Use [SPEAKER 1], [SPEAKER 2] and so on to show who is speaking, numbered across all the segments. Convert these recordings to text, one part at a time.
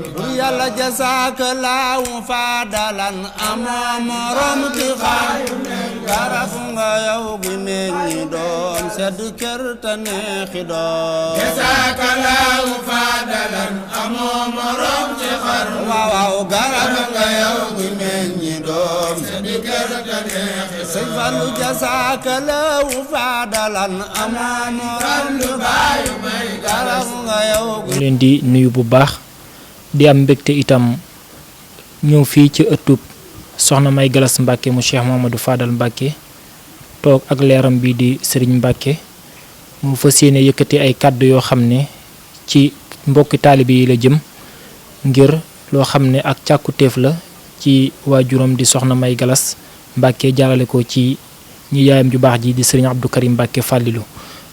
[SPEAKER 1] yàlla jazakallahu fadalan amoo morom ci xaar garab nga yow gi meññi doom sedd kër te neexi doom jazakallahu fadalan amoo morom ci xaar waaw garab nga yow gi meññi doom sedd kër te neexi doom sëñ Fallu jazakallahu fadalan amoo morom ci xaar garab nga yow
[SPEAKER 2] leen di nuyu bu baax di am mbégte itam ñëw fii ci ëttub soxna May Galas Mbàkke mu Cheikh Mamadou Fadal Mbàkke toog ak leeram bi di Sëriñ Mbàkke mu fas yéene yëkkati ay kàddu yoo xam ne ci mbokki taalibe yi la jëm ngir loo xam ne ak càkkutéef la ci waajuram di soxna May Galas Mbàkke jaarale ko ci ñi yaayam ju baax ji di Sëriñ Abdou Karim Mbàkke Fàllilu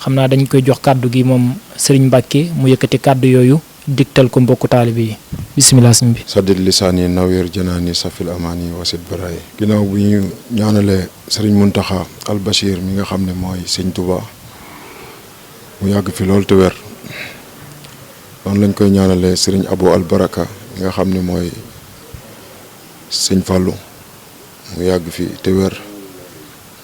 [SPEAKER 2] xam naa dañ koy jox kàddu gi moom Sëriñ Mbàkke mu yëkkati kàddu yooyu digtal ko mbokku taalibe yi bisimilah sëñ bi
[SPEAKER 3] saddid lisaani nawir janaani safil amaani wasit baraay ginnaaw bu ñu ñaanalee sëriñ Muntaxa al Bachir mi nga xam ne mooy sëñ Tuba mu yàgg fi loolu te wér noonu lañ koy ñaanalee sëriñ Abo al Baraka mi nga xam ne mooy sëñ Fàllu mu yàgg fi te wér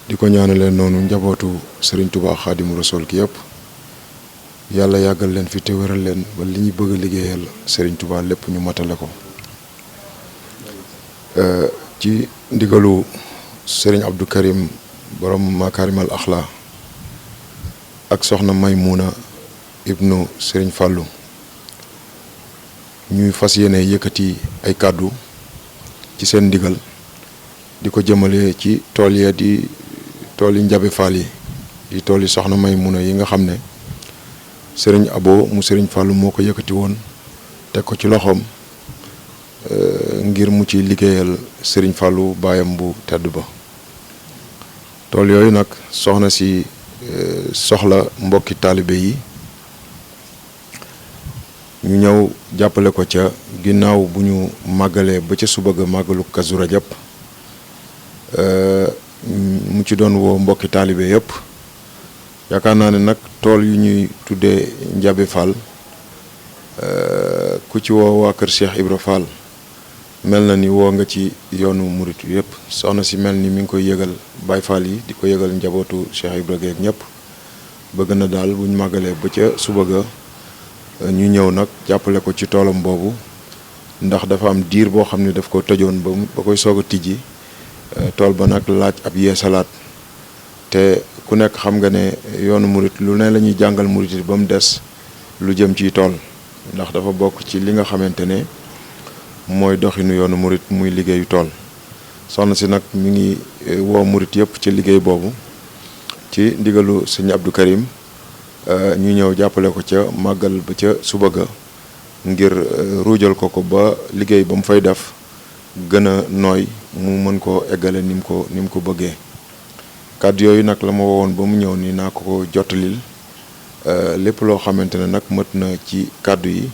[SPEAKER 3] di ko ñaanalee noonu njabootu sëriñ Tuba Xaadimu Rasuul ki yëpp yàlla yàggal leen fi te wéral leen ba li ñu bëgg a liggéeyal Serigne Touba lépp ñu matale ko ci ndigalu Serigne Abdou Karim borom Makarimal Axla ak soxna Maymuna ibnu Serigne Fallou ñuy fas yéene yëkkati ay kàddu ci seen ndigal di ko jëmale ci tool ya di tool yi Njabe Fall yi di tool yi soxna Maymuna yi nga xam ne sëriñ Abo mu sëriñ Fallou moo ko yëkkati woon teg ko ci loxoom ngir mu ci liggéeyal sëriñ Fallou baayam bu tedd ba tool yooyu nag soxna si soxla mbokki taalibe yi ñu ñëw jàppale ko ca ginnaaw bu ñu màggalee ba ca suba ga màggalu Kazu Rajab mu ci doon woo mbokki taalibe yëpp yaakaar naa ne nag tool yu ñuy tuddee Njabe Fall ku ci woo waa kër Cheikh Ibra Fall mel na ni woo nga ci yoonu murit yëpp soxna si mel ni mi ngi koy yëgal Baay Fall yi di ko yëgal njabootu Cheikh Ibra geeg ñëpp bëgg na daal buñ màggalee ba ca suba ga ñu ñëw nag jàppale ko ci toolam boobu ndax dafa am diir boo xam ne daf ko tëjoon ba koy soog a tijji tool ba nag laaj ab yeesalaat te ku nekk xam nga ne yoonu murit lu ne la ñuy jàngal murit yi ba mu des lu jëm ci tool ndax dafa bokk ci li nga xamante ne mooy doxinu yoonu murit muy liggéeyu tool soxna si nag mi ngi woo murit yëpp ci liggéey boobu ci ndigalu sëñ Abdou Karim ñu ñëw jàppale ko ca màggal ba ca suba ga ngir ruujal ko ba liggéey ba mu fay def gën a nooy mu mën koo eggale ni mu ko bëggee kàddu yooyu nag la ma wowoon ba mu ñëw ni naa ko jottalil lépp loo xamante ne nag mët na ci kàddu yi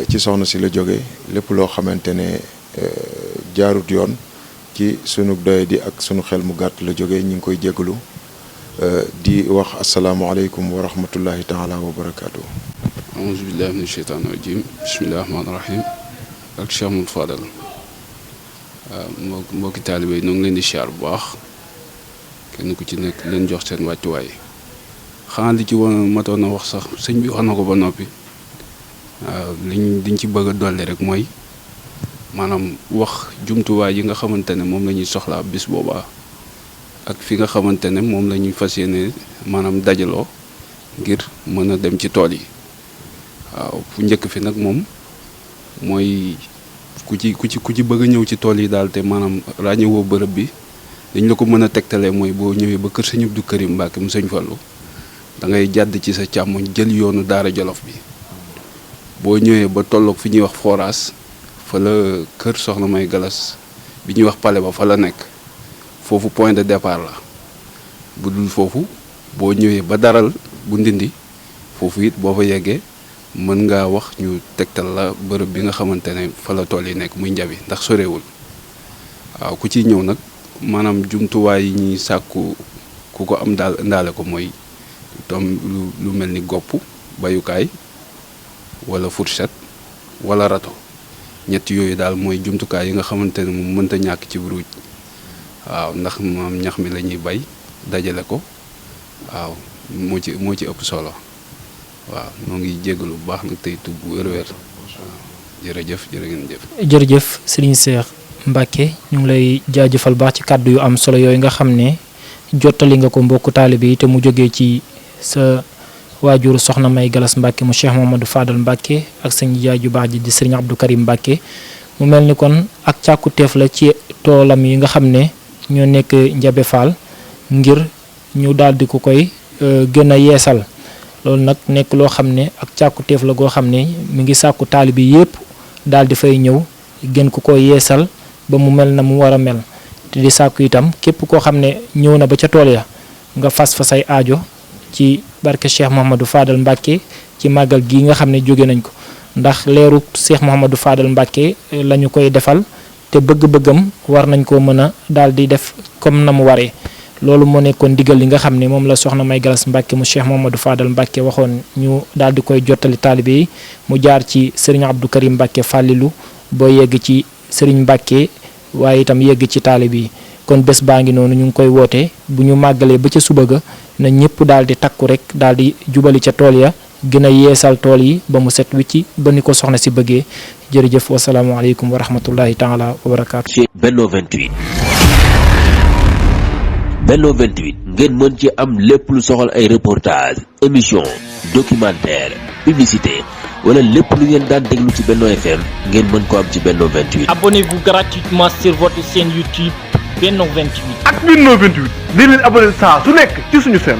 [SPEAKER 3] ci soxna si la jóge lépp loo xamante ne jaarut yoon ci sunu doye di ak sunu xel mu gàtt la jóge ñu ngi koy jégalu di wax asalaamualeykum wa rahmatullahi taala wa barakaatu.
[SPEAKER 4] auzu billahi min sheytaani rajim bismillahi rahmaani rahim ak Cheikh Mouhamadou Fadal waaw mbokki taalibe yi ñoo ngi leen di siyaar bu baax kenn ku ci nekk leen jox seen wàccuwaay xanaa li ci woon matoon a wax sax sëñ bi wax na ko ba noppi waaw liñ ci bëgg a dolli rek mooy maanaam wax jumtuwaay yi nga xamante ne moom la ñuy soxlaa bis boobaa ak fi nga xamante ne moom la ñuy fas yéene maanaam dajaloo ngir mën a dem ci tool yi waaw fu njëkk fi nag moom mooy ku ci bëgg a ñëw ci tool yi daal te maanaam ràññewoo bërëb bi dañ la ko mën a tegtalee mooy boo ñëwee ba kër sëñ Abdou Karim Mbàkke mu sëñ Fallu da ngay jàdd ci sa càmmoñ jël yoonu Daara Jolof bi boo ñëwee ba tolloog fi ñuy wax forage fa la kër soxna May Galas bi ñuy wax pale ba fa la nekk foofu point de départ la bu dul foofu boo ñëwee ba daral bu ndindi foofu it boo fa yeggee mën ngaa wax ñu tegtal la bërëb bi nga xamante ne fa la tool yi nekk muy Njabi ndax sorewul waaw ku ciy ñëw nag maanaam jumtuwaay yi ñuy sàkku ku ko am daal indaale ko mooy tom lu mel ni gopp bayukaay wala fourchette wala rato ñett yooyu daal mooy jumtukaay yi nga xamante ne moom mënta ñàkk ci ruuj waaw ndax moom ñax mi la ñuy bay dajale ko waaw moo ci ëpp solo waaw noo ngi jégalu bu baax nag tey tub bu wér-wér waaw jërëjëf jërë ngeen jëf.
[SPEAKER 2] jërëjëf Serigne Cheikh Mbacke ñu ngi lay jaajëfal baax ci kàddu yu am solo yooyu nga xam ne jottali nga ko mbokku taalibe yi te mu jógee ci sa waajur soxna May Galas Mbacke mu Cheikh Mamadou Fadal Mbacke ak sëñ jaay ju baax ji di Serigne Abdou Karim Mbacke mu mel ni kon ak càkkuteef la ci toolam yi nga xam ne ñoo nekk Njabe Fall ngir ñu daal di ko koy gën a yeesal loolu nag nekk loo xam ne ak càkkuteef la goo xam ne mi ngi sàkku taalibe yépp daal di fay ñëw gën ko koy yeesal ba mu mel na mu war a mel te di sàkku itam képp koo xam ne ñëw na ba ca tool ya nga fas fa say aajo ci barke Cheikh Mouhamadou Fadal Mbacke ci màggal gi nga xam ne jóge nañ ko ndax leeru Cheikh Mouhamadou Fadal Mbacke la ñu koy defal te bëgg-bëggam war nañ koo mën a daal di def comme na mu waree loolu moo nekkoon digal li nga xam ne moom la soxna May Galas Mbacke mu Cheikh Mouhamadou Fadal Mbacke waxoon ñu daal di koy jottali taalibe yi mu jaar ci Serigne Abdou Karim Mbacke Fallilou boo yegg ci Serigne Mbacke waaye itam yegg ci taalibe yi kon bés baa ngi noonu ñu ngi koy woote bu ñu màggalee ba ca suba ga na ñëpp daal di takku rek daal di jubali ca tool ya gën a yeesal tool yi ba mu set wicci ba ni ko soxna si bëggee jërëjëf wasalaamaaleykum wa rahmatullahi taala wa barakaatu.
[SPEAKER 5] Benno 28 Benno 28 ngeen mën ci am lépp lu soxal ay reportage émission documentaire publicité wala lépp lu ngeen daan déglu ci Benno FM ngeen mën ko am ci Benno 28.
[SPEAKER 6] Abonnez-vous gratuitement sur votre chaîne YouTube Benno 28.
[SPEAKER 7] ak Benno 28 di leen abonné saa su nekk ci suñu chaîne.